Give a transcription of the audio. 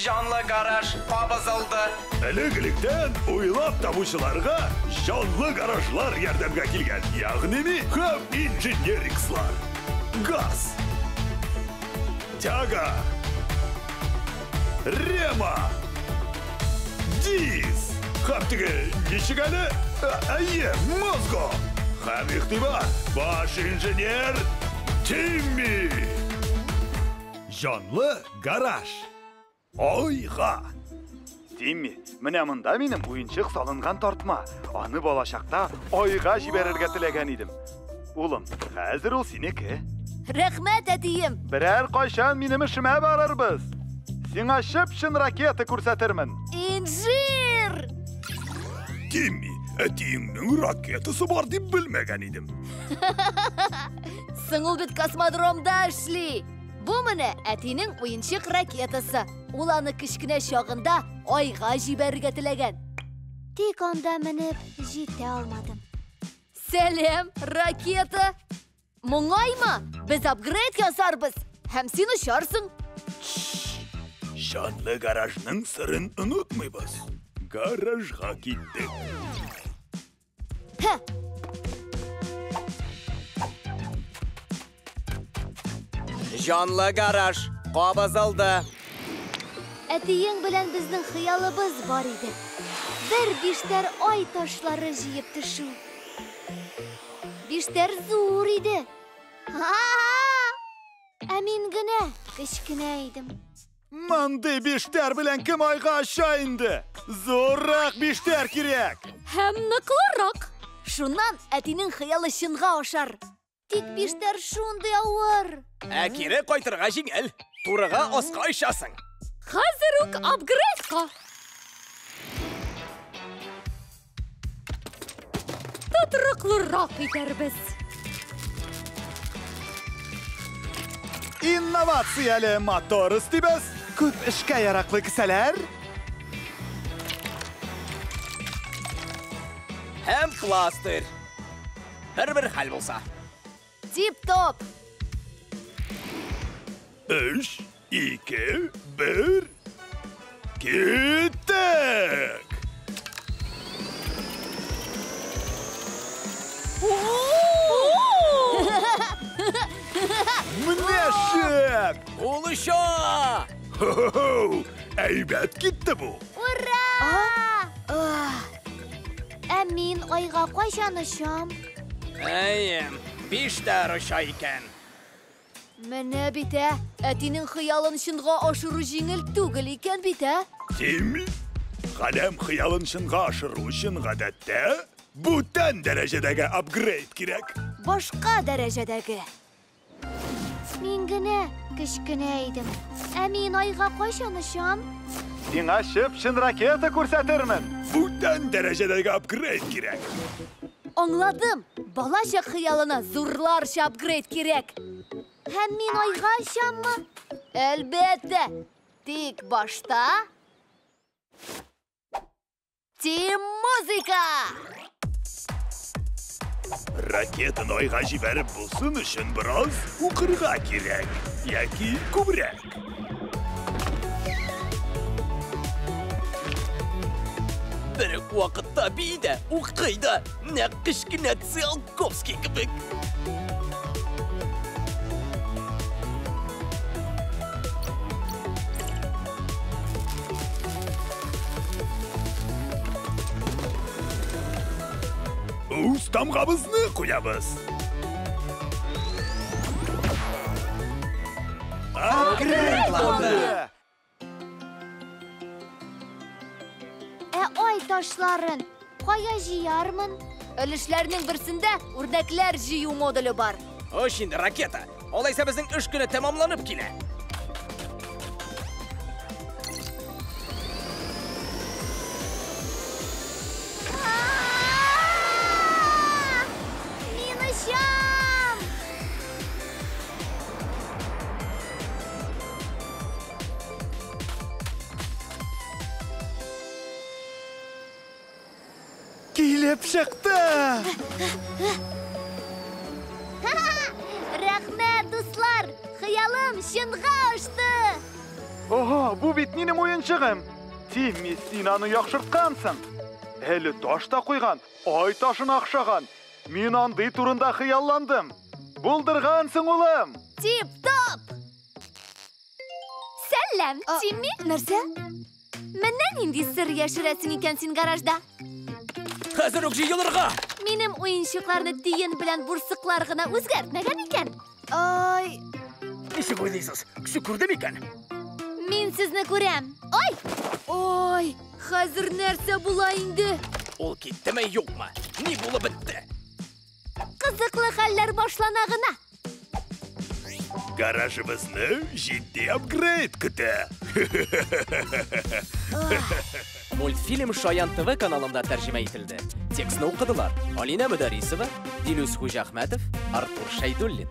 Җанлы гараж кабызылды. Элек-электән уйлап табучыларга җанлы гаражлар ярдәмгә килгән, ягъни ми һәм инженерикслар. Газ. Тяга. Рема. Диз. Һәм теге ничек әле? Әйе, мозго. Һәм игътибар, баш инженер Тимми. Җанлы гараж. Айга! Тимми, менә монда минем уенчык салынган тартма. Аны балачакта айга җибәрергә теләгән идем. Улым, хәзер ул синеке. Рәхмәт, әтием. Берәр кайчан минем эшемә барырбыз. Сиңа чып-чын ракета күрсәтермен. Инжир! Тимми, әтиеңнең ракетасы бар дип белмәгән идем. Соң ул бит космодромда эшли. Бу менә әтинең уенчык ракетасы. Ул аны кечкенә чагында айга җибәрергә теләгән. Тик анда менеп җитә алмадым. Сәлам, ракета! Моңайма, без апгрейд ясарбыз һәм син очарсың. Җанлы гаражның сырын онытмыйбыз. Гаражга киттек. Һә. Җанлы гараж кабызылды. Әтиең белән безнең хыялыбыз бар иде. Бер биштәр ай ташлары җыеп төшү. Биштәр зур иде. Ә мин генә кечкенә идем. Мондый биштәр белән кем айга оча инде? Зуррак биштәр кирәк. Һәм ныклырак. Шуннан әтинең хыялы чынга ашар. Тик биштәр шундый авыр. Ә кире кайтырга җиңел. Турыга аска очасың. Хәзер үк апгрейдка. Тотрыклырак итәрбез. Инновацияле мотор өстибез. Күп эшкә яраклы кесәләр. Һәм пластырь. Бер-бер хәл булса. Тип-топ. 3, 2, 1. Киттек! Менә шәп! Ул оча! Хо-хо-хо! Әйбәт китте бу. Ура! Ә мин айга кайчан очам? Әйе, биштәр оча икән. Менә бит, ә! Әтинең хыялын чынга ашыру җиңел түгел икән бит, ә? Тимми, галәм хыялын чынга ашыру өчен гадәттә бүтән дәрәҗәдәге апгрейд кирәк. Башка дәрәҗәдәге. Мин генә кечкенә идем. Ә мин айга кайчан очам? Сиңа чып-чын ракета күрсәтермен. Бүтән дәрәҗәдәге апгрейд кирәк. Аңладым. Балачак хыялына зурларча апгрейд кирәк. Һәм мин айга очаммы? Әлбәттә. Тик башта Тим музыка! Ракетаны айга җибәреп булсын өчен бераз укырга кирәк, яки күбрәк. Бер үк вакытта бии дә, укый да, нәкъ кечкенә Циолковский кебек. Үз тамгабызны куябыз. Апгрейдланды! Ә ай ташларын кая җыярмын? Өлешләрнең берсендә үрнәкләр җыю модуле бар. Оч инде, ракета. Алайса безнең эш көне тәмамланып килә. Мин очам! Килеп чыкты! Рәхмәт, чынга ашты! Ого, бу бит минем уенчыгым! Тимми, син аны яхшырткансың. Әле таш та куйган, ай ташына охшаган. Мин андый турында хыялландым. Булдыргансың, улым! Тип-топ! Сәлам, Тимми! Нәрсә? Менә нинди сер яшерәсең икән син гаражда. Хәзер үк җыелырга! Минем уенчыкларны тиен белән бурсыклар гына үзгәртмәгән икән. Ай, Ничек уйлыйсыз? Кеше күрде микән? мин сезне күрәм. Ай! Ой, хәзер нәрсә була инде? Ул киттеме, юкмы? Ни булып бетте? Кызыклы хәлләр башлана гына. Гаражыбызны җитди апгрейд көтә. Мультфильм Шаян ТВ каналында тәрҗемә ителде. Текстны укыдылар Алинә Мөдәрисова, Дилүс Хуҗахмәтов, Артур Шәйдуллин.